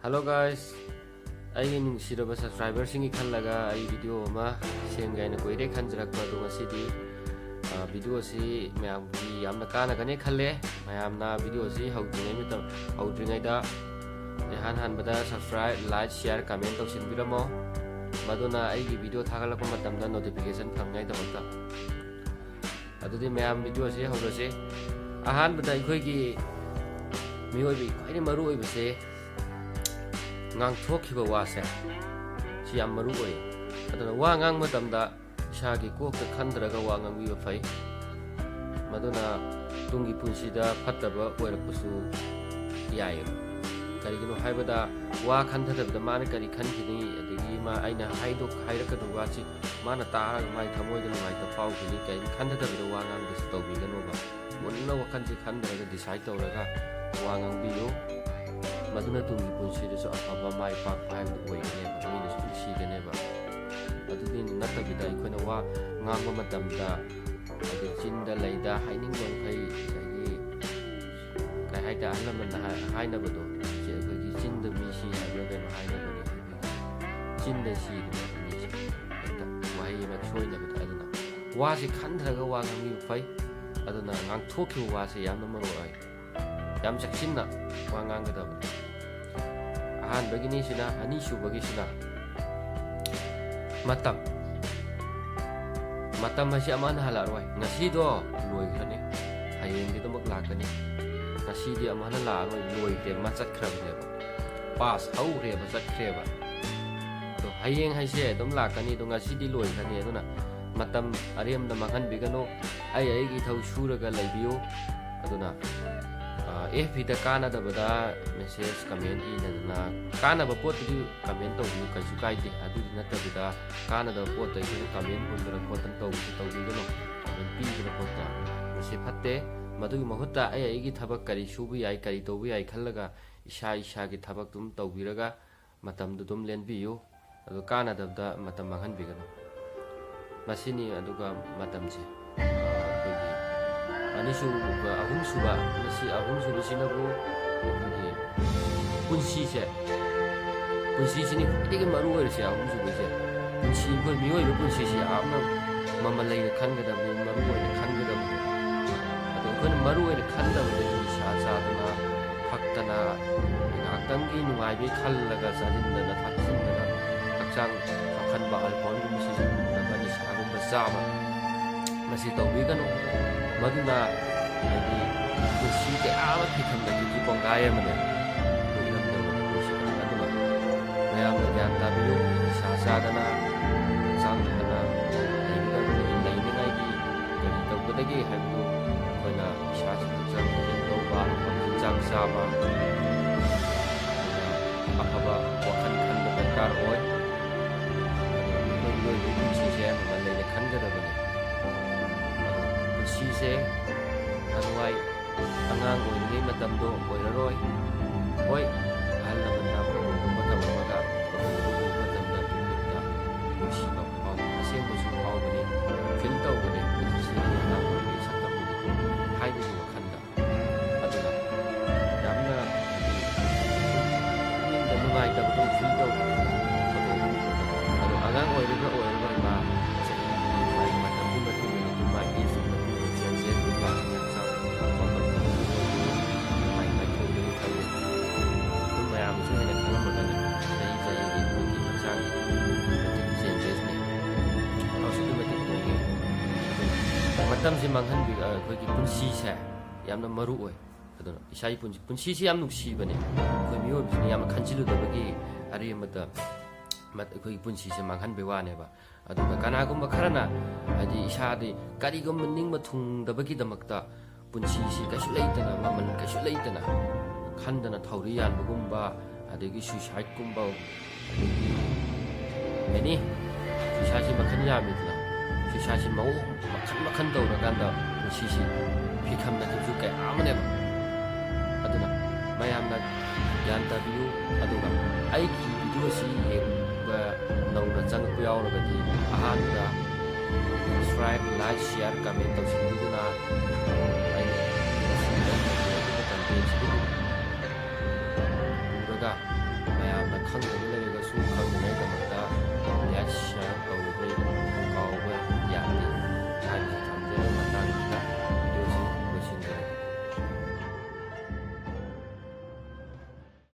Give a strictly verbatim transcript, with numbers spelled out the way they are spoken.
Hello guys, ꯑꯩꯒꯤ ꯅꯨꯡꯁꯤꯔꯕ subscriberꯁꯤꯡꯒꯤ ꯈꯜꯂꯒ ꯑꯩ video ꯑꯃ ꯁꯦꯝꯒꯦ ꯍꯥꯏꯅ ꯀꯨꯏꯔꯦ ꯈꯟꯖꯔꯛꯄ꯫ ꯑꯗꯣ ꯉꯁꯤꯗꯤ video ꯑꯁꯤ ꯃꯌꯥꯝꯒꯤ ꯌꯥꯝꯅ ꯀꯥꯟꯅꯒꯅꯤ ꯈꯜꯂꯦ꯫ ꯃꯌꯥꯝꯅ video ꯑꯁꯤ ꯍꯧꯗ꯭ꯔꯤꯉꯩ ꯃꯇꯝ ꯍꯧꯗ꯭ꯔꯤꯉꯩꯗ ꯏꯍꯥꯟ ꯍꯥꯟꯕꯗ subscribe, like, share, comment ꯇꯧꯁꯤꯟꯕꯤꯔꯝꯃꯣ꯫ ꯃꯗꯨꯅ ꯑꯩꯒꯤ video ꯊꯥꯒꯠꯂꯛꯄ ꯃꯇꯝꯗ notification ꯐꯪꯅꯉꯥꯏꯗꯃꯛꯇ꯫ ꯑꯗꯨꯗꯤ ꯃꯌꯥꯝ video ꯑꯁꯤ ꯍꯧꯔꯁꯤ꯫ ꯑꯍꯥꯟꯕꯗ ꯑꯩꯈꯣꯏꯒꯤ ꯃꯤꯑꯣꯏꯕꯒꯤ ꯈ꯭ꯋꯥꯏꯗꯒꯤ ꯃꯔꯨ ꯑꯣꯏꯕꯁꯦ ꯉꯥꯡꯊꯣꯛꯈꯤꯕ ꯋꯥꯁꯦ, ꯁꯤ ꯌꯥꯝ ꯃꯔꯨ ꯑꯣꯏ꯫ ꯑꯗꯨꯅ ꯋꯥ ꯉꯥꯡꯕ ꯃꯇꯝꯗ ꯏꯁꯥꯒꯤ ꯀꯣꯛꯇ ꯈꯟꯊꯔꯒ ꯋꯥ ꯉꯥꯡꯕꯤꯕ ꯐꯩ꯫ ꯃꯗꯨꯅ ꯇꯨꯡꯒꯤ ꯄꯨꯟꯁꯤꯗ ꯐꯠꯇꯕ ꯑꯣꯏꯔꯛꯄꯁꯨ ꯌꯥꯏꯌꯦꯕ꯫ ꯀꯔꯤꯒꯤꯅꯣ ꯍꯥꯏꯕꯗ ꯋꯥ ꯈꯟꯊꯗꯕꯗ ꯃꯥꯅ ꯀꯔꯤ ꯈꯟꯈꯤꯅꯤ, ꯑꯗꯒꯤ ꯃꯥ ꯑꯩꯅ ꯍꯥꯏꯗꯣꯛ ꯍꯥꯏꯔꯛꯀꯗꯕ ꯋꯥꯁꯤ ꯃꯥꯅ ꯇꯥꯔꯒ ꯃꯥꯒꯤ ꯊꯃꯣꯏꯗ ꯅꯨꯡꯉꯥꯏꯇꯕ ꯐꯥꯎꯈꯤꯅꯤ꯫ ꯀꯔꯤꯝ ꯈꯟꯊꯗꯕꯤꯗ ꯋꯥ ꯉꯥꯡꯕꯁꯤ ꯇꯧꯕꯤꯒꯅꯣꯕ꯫ ꯃꯨꯟꯅ ꯋꯥꯈꯜꯁꯤ ꯈꯟꯊꯔꯒ decide ꯇꯧꯔꯒ ꯋꯥ ꯉꯥꯡꯕꯤꯌꯨ꯫ ꯃꯗꯨꯅ ꯇꯨꯡꯒꯤ ꯄꯨꯟꯁꯤꯗꯁꯨ ꯑꯐꯕ ꯃꯥꯏ ꯄꯥꯛꯄ ꯍꯥꯏꯕꯗꯨ ꯑꯣꯏꯒꯅꯦꯕ, ꯃꯤꯅꯁꯨ ꯅꯨꯡꯁꯤꯒꯅꯦꯕ꯫ ꯑꯗꯨꯗꯤ ꯅꯠꯇꯕꯤꯗ ꯑꯩꯈꯣꯏꯅ ꯋꯥ ꯉꯥꯡꯕ ꯃꯇꯝꯗ ꯍꯥꯏꯗꯤ ꯆꯤꯟꯗ ꯂꯩꯗ ꯍꯥꯏꯅꯤꯡꯕ ꯃꯈꯩ, ꯉꯁꯥꯏꯒꯤ ꯀꯩ ꯍꯥꯏꯇꯥꯔꯦ, ꯑꯍꯜ ꯂꯃꯟꯅ ꯍꯥꯏ-, ꯍꯥꯏꯅꯕꯗꯣ, ꯁꯤ ꯑꯩꯈꯣꯏꯒꯤ ꯆꯤꯟꯗ ꯃꯤ ꯁꯤ ꯍꯥꯏꯕ꯭ꯔꯥ ꯀꯩꯅꯣ ꯍꯥꯏꯅꯕꯅꯦ꯫ ꯑꯩꯈꯣꯏꯒꯤ ꯆꯤꯟꯗ ꯁꯤꯗꯅ ꯃꯤꯁꯦ ꯍꯦꯛꯇ ꯋꯥꯍꯩ ꯑꯃ ꯁꯣꯏꯅꯕꯗ꯫ ꯑꯗꯨꯅ ꯋꯥꯁꯤ ꯈꯟꯊꯔꯒ ꯋꯥ ꯉꯥꯡꯕꯤꯕ ꯐꯩ꯫ ꯑꯗꯨꯅ ꯉꯥꯡꯊꯣꯛꯈꯤꯕ ꯋꯥꯁꯦ ꯌꯥꯝꯅ ꯃꯔꯨ ꯑꯣꯏ꯫ ꯌꯥꯝ ꯆꯦꯛꯁꯤꯟꯅ ꯋꯥ ꯉꯥꯡꯒꯗꯕꯅꯤ꯫ ꯑꯍꯥꯟꯕꯒꯤꯅꯤꯁꯤꯅ, ꯑꯅꯤꯁꯨꯕꯒꯤꯁꯤꯅ ꯃꯇꯝ꯫ ꯃꯇꯝ ꯍꯥꯏꯁꯤ ꯑꯃꯨꯛ ꯍꯟꯅ ꯍꯜꯂꯛꯑꯔꯣꯏ꯫ ꯉꯁꯤꯗꯣ ꯂꯣꯏꯈ꯭ꯔꯅꯤ, ꯍꯌꯦꯡꯗꯤ ꯑꯗꯨꯃꯛ ꯂꯥꯛꯀꯅꯤ꯫ ꯉꯁꯤꯗꯤ ꯑꯃꯨꯛ ꯍꯟꯅ ꯂꯥꯛꯑꯔꯣꯏ, ꯂꯣꯏꯈ꯭ꯔꯦ, ꯃꯥ ꯆꯠꯈ꯭ꯔꯕꯅꯦꯕ꯫ Past ꯍꯧꯈ꯭ꯔꯦꯕ, ꯆꯠꯈ꯭ꯔꯦꯕ꯫ ꯑꯗꯣ ꯍꯌꯦꯡ ꯍꯥꯏꯁꯦ ꯑꯗꯨꯝ ꯂꯥꯛꯀꯅꯤ, ꯑꯗꯣ ꯉꯁꯤꯗꯤ ꯂꯣꯏꯈ꯭ꯔꯅꯤ꯫ ꯑꯗꯨꯅ ꯃꯇꯝ ꯑꯔꯦꯝꯕꯗ ꯃꯥꯡꯍꯟꯕꯤꯒꯅꯨ꯫ ꯑꯩ ꯑꯩꯒꯤ ꯏꯊꯧ ꯁꯨꯔꯒ ꯂꯩꯕꯤꯌꯨ꯫ ꯑꯗꯨꯅ, ꯑ, F Bꯗ ꯀꯥꯟꯅꯗꯕꯗ message, comment ꯏꯅꯗꯅ, ꯀꯥꯟꯅꯕ ꯄꯣꯠꯇꯨꯗꯤ comment ꯇꯧꯕꯤꯌꯨ, ꯀꯩꯁꯨ ꯀꯥꯏꯗꯦ꯫ ꯑꯗꯨꯗꯤ ꯅꯠꯇꯕꯤꯗ ꯀꯥꯟꯅꯗꯕ ꯄꯣꯠꯇ ꯑꯩꯈꯣꯏꯅ comment ꯍꯨꯟꯗꯅ ꯈꯣꯠꯇꯅ ꯇꯧꯕꯁꯨ ꯇꯧꯕꯤꯒꯅꯨ꯫ Comment ꯄꯤꯗꯅ ꯈꯣꯠꯇꯅ ꯃꯁꯤ ꯐꯠꯇꯦ꯫ ꯃꯗꯨꯒꯤ ꯃꯍꯨꯠꯇ ꯑꯩ ꯑꯩꯒꯤ ꯊꯕꯛ ꯀꯔꯤ ꯁꯨꯕ ꯌꯥꯏ, ꯀꯔꯤ ꯇꯧꯕ ꯌꯥꯏ ꯈꯜꯂꯒ ꯏꯁꯥ ꯏꯁꯥꯒꯤ ꯊꯕꯛꯇꯨꯝ ꯇꯧꯕꯤꯔꯒ ꯃꯇꯝꯗꯨ ꯑꯗꯨꯝ ꯂꯦꯟꯕꯤꯌꯨ꯫ ꯑꯗꯨ ꯀꯥꯟꯅꯗꯕꯗ ꯃꯇꯝ ꯃꯥꯡꯍꯟꯕꯤꯒꯅꯨ꯫ ꯃꯁꯤꯅꯤ꯫ ꯑꯗꯨꯒ ꯃꯇꯝꯁꯦ, ꯑ, ꯑꯩꯈꯣꯏꯒꯤ ꯑꯅꯤꯁꯨꯕ, ꯑꯍꯨꯝꯁꯨꯕ, ꯃꯁꯤ ꯑꯍꯨꯝꯁꯨꯕꯁꯤꯅꯕꯨ ꯑꯩꯈꯣꯏꯒꯤ ꯄꯨꯟꯁꯤꯁꯦ, ꯄꯨꯟꯁꯤꯁꯤꯅꯤ ꯈ꯭ꯋꯥꯏꯗꯒꯤ ꯃꯔꯨ ꯑꯣꯏꯔꯤꯁꯦ꯫ ꯑꯍꯨꯝꯁꯨꯕꯁꯦ, ꯄꯨꯟꯁꯤ, ꯑꯩꯈꯣꯏ ꯃꯤꯑꯣꯏꯕ ꯄꯨꯟꯁꯤꯁꯦ ꯌꯥꯝꯅ ꯃꯃꯜ ꯂꯩꯅ ꯈꯟꯒꯗꯕꯅꯤ, ꯃꯔꯨ ꯑꯣꯏꯅ ꯈꯟꯒꯗꯕꯅꯤ꯫ ꯑꯗꯣ ꯑꯩꯈꯣꯏꯅ ꯃꯔꯨ ꯑꯣꯏꯅ ꯈꯟꯗꯕꯗꯒꯤ ꯅꯤꯁꯥ ꯆꯥꯗꯅ, ꯊꯛꯇꯅ, ꯉꯥꯏꯍꯥꯛꯇꯪꯒꯤ ꯅꯨꯡꯉꯥꯏꯕꯩ ꯈꯜꯂꯒ ꯆꯥꯁꯤꯟꯗꯅ ꯊꯛꯆꯤꯟꯗꯅ ꯍꯛꯆꯥꯡ ꯆꯥꯎꯈꯠꯄ ꯑꯜꯀꯣꯍꯣꯜꯒꯨꯝꯕ ꯁꯤꯖꯤꯟꯅꯕ, ꯅꯤꯁꯥꯒꯨꯝꯕ ꯆꯥꯕ, ꯃꯁꯤ ꯇꯧꯕꯤꯒꯅꯨ꯫ ꯃꯗꯨꯅ ꯍꯥꯏꯗꯤ ꯄꯨꯟꯁꯤ ꯀꯌꯥ ꯑꯃ ꯐꯤꯈꯝꯗꯒꯤ ꯀꯣꯡꯒꯥꯏ ꯑꯃꯅꯦ ꯑꯩꯈꯣꯏ ꯏꯔꯝꯗꯝ ꯃꯅꯤꯄꯨꯔꯁꯤꯗ꯫ ꯑꯗꯨꯅ ꯃꯌꯥꯝꯅ ꯒ꯭ꯌꯥꯟ ꯇꯥꯕꯤꯌꯨ, ꯅꯤꯁꯥ ꯆꯥꯗꯅ ꯍꯛꯆꯥꯡ ꯐꯅ ꯂꯩꯒꯗꯕꯅꯤ꯫ ꯂꯩꯅꯤꯡꯉꯥꯏꯒꯤ ꯀꯔꯤ ꯇꯧꯒꯗꯒꯦ ꯍꯥꯏꯕꯗꯨ ꯑꯩꯈꯣꯏꯅ ꯏꯁꯥꯁꯤ ꯍꯛꯆꯥꯡ ꯁꯥꯖꯦꯜ ꯇꯧꯕ, ꯑꯐꯕ ꯆꯤꯟꯖꯥꯛ ꯆꯥꯕ, ꯑꯗꯨꯒ ꯑꯐꯕ ꯋꯥꯈꯜ ꯈꯟꯕ ꯗꯔꯀꯥꯔ ꯑꯣꯏ꯫ ꯑꯩꯈꯣꯏ ꯃꯤꯑꯣꯏꯕꯒꯤ ꯄꯨꯟꯁꯤꯁꯦ ꯃꯃꯜ ꯂꯩꯅ ꯈꯟꯒꯗꯕꯅꯤ꯫ ꯑꯗꯣ ꯄꯨꯟꯁꯤꯁꯦ ꯅꯍꯥꯟꯋꯥꯏ ꯑꯉꯥꯡ ꯑꯣꯏꯔꯤꯉꯩ ꯃꯇꯝꯗꯣ ꯑꯣꯏꯔꯔꯣꯏ꯫ ꯍꯣꯏ, ꯑꯍꯜ ꯂꯃꯟꯅ ꯄ꯭ꯔꯣꯒ꯭ꯔꯥꯝꯒꯨꯝꯕ ꯇꯝꯃꯝꯃꯒ ꯄ꯭ꯔꯣꯒ꯭ꯔꯥꯝꯗꯨ ꯎꯕ ꯃꯇꯝꯗ ꯄꯨꯛꯅꯤꯡꯗ ꯅꯨꯡꯁꯤꯕ ꯐꯥꯎꯕ, ꯑꯁꯦꯡꯕꯁꯨ ꯐꯥꯎꯕꯅꯤ, ꯐꯤꯜ ꯇꯧꯕꯅꯤ꯫ ꯄꯨꯟꯁꯤꯁꯦ ꯑꯉꯥꯡ ꯑꯣꯏꯔꯤꯉꯩ ꯁꯛꯇꯝꯗꯨꯗꯤ ꯍꯥꯏꯕꯒꯤ ꯋꯥꯈꯜꯗ꯫ ꯑꯗꯨꯅ ꯌꯥꯝꯅ ꯄꯨꯛꯅꯤꯡꯗ ꯅꯨꯡꯉꯥꯏꯇꯕꯗꯣ ꯐꯤꯜ ꯇꯧꯕꯗꯣ, ꯑꯗꯣ ꯑꯉꯥꯡ ꯑꯣꯏꯔꯤꯕ꯭ꯔꯥ ꯑꯣꯏꯔꯕ꯭ꯔꯥ ꯃꯥ ꯆꯍꯤ ꯃꯥꯒꯤ ꯃꯇꯝꯒꯤ ꯃꯇꯨꯡ ꯏꯟꯅ, ꯃꯥꯒꯤ ꯑꯦꯖꯀꯤ ꯃꯇꯨꯡ ꯏꯟꯅ ꯆꯦꯟꯖꯦꯁ ꯂꯥꯛꯀꯅꯤ꯫ ꯍꯛꯆꯥꯡ ꯆꯥꯎꯈꯠꯄ ꯃꯥꯒꯤ ꯃꯥꯏꯊꯣꯡꯗꯒꯤ ꯈꯪꯉꯦ꯫ ꯑꯗꯨꯝ ꯃꯌꯥꯝꯁꯨ ꯍꯦꯟꯅ ꯈꯪꯉꯝꯃꯒꯅꯤ꯫ ꯆꯍꯤ ꯆꯍꯤꯒꯤ ꯑꯩꯈꯣꯏꯒꯤ ꯍꯛꯆꯥꯡꯒꯤ ꯃꯇꯨꯡ ꯆꯦꯟꯖꯦꯁꯅꯤ꯫ ꯑꯗꯨꯛꯀꯤ ꯃꯇꯤꯛ ꯍꯣꯡꯉꯦ꯫ ꯃꯇꯝꯁꯤ ꯃꯥꯡꯍꯟꯕꯤ-, ꯑꯩꯈꯣꯏꯒꯤ ꯄꯨꯟꯁꯤꯁꯦ ꯌꯥꯝꯅ ꯃꯔꯨ ꯑꯣꯏ꯫ ꯑꯗꯨꯅ ꯏꯁꯥꯒꯤ ꯄꯨꯟꯁꯤ, ꯄꯨꯟꯁꯤꯁꯤ ꯌꯥꯝ ꯅꯨꯡꯁꯤꯕꯅꯦ꯫ ꯑꯩꯈꯣꯏ ꯃꯤꯑꯣꯏꯕꯁꯤꯅ ꯌꯥꯝꯅ ꯈꯟꯖꯤꯜꯂꯨꯗꯕꯒꯤ ꯑꯔꯦꯝꯕꯗ ꯃꯠ-, ꯑꯩꯈꯣꯏꯒꯤ ꯄꯨꯟꯁꯤꯁꯦ ꯃꯥꯡꯍꯟꯕꯩ ꯋꯥꯅꯦꯕ꯫ ꯑꯗꯨꯒ ꯀꯅꯥꯒꯨꯝꯕ ꯈꯔꯅ ꯍꯥꯏꯗꯤ ꯏꯁꯥꯗꯤ ꯀꯔꯤꯒꯨꯝꯕ ꯅꯤꯡꯕ ꯊꯨꯡꯗꯕꯒꯤꯗꯃꯛꯇ ꯄꯨꯟꯁꯤꯁꯤ ꯀꯩꯁꯨ ꯂꯩꯇꯅ, ꯃꯃꯜ ꯀꯩꯁꯨ ꯂꯩꯇꯅ ꯈꯟꯗꯅ ꯊꯧꯔꯤ ꯌꯥꯟꯕꯒꯨꯝꯕ, ꯑꯗꯒꯤ ꯁꯨꯏꯁꯥꯏꯠꯀꯨꯝꯕ, ꯑꯗꯒꯤ ꯑꯦꯅꯤ ꯁꯨꯏꯁꯥꯏꯠꯁꯤ ꯃꯈꯜ ꯌꯥꯝꯃꯤꯗꯅ, ꯁꯨꯏꯁꯥꯏꯠꯁꯤ ꯃꯑꯣꯡ ꯃꯈꯜ ꯃꯈꯜ ꯇꯧꯔꯀꯥꯟꯗ ꯄꯨꯟꯁꯤꯁꯤ ꯐꯤꯈꯝꯅꯈꯤꯕꯁꯨ ꯀꯌꯥ ꯑꯃꯅꯦꯕ꯫ ꯑꯗꯨꯅ ꯃꯌꯥꯝꯅ ꯒ꯭ꯌꯥꯟ ꯇꯥꯕꯤꯌꯨ꯫ ꯑꯗꯨꯒ ꯑꯩꯒꯤ ꯚꯤꯗꯤꯑꯣꯁꯤ ꯌꯦꯡꯕ ꯅꯧꯅ ꯆꯪꯉꯛꯄ ꯌꯥꯎꯔꯒꯗꯤ ꯑꯍꯥꯟꯕꯗ subscribe, like, share, comment ꯇꯧꯁꯤꯟꯕꯤꯗꯨꯅ ꯑꯩꯅ ꯃꯁꯤꯒꯤ ꯀꯟꯇꯦꯟꯁꯤꯗꯒꯤ ꯈꯪꯗꯦꯅꯦ꯫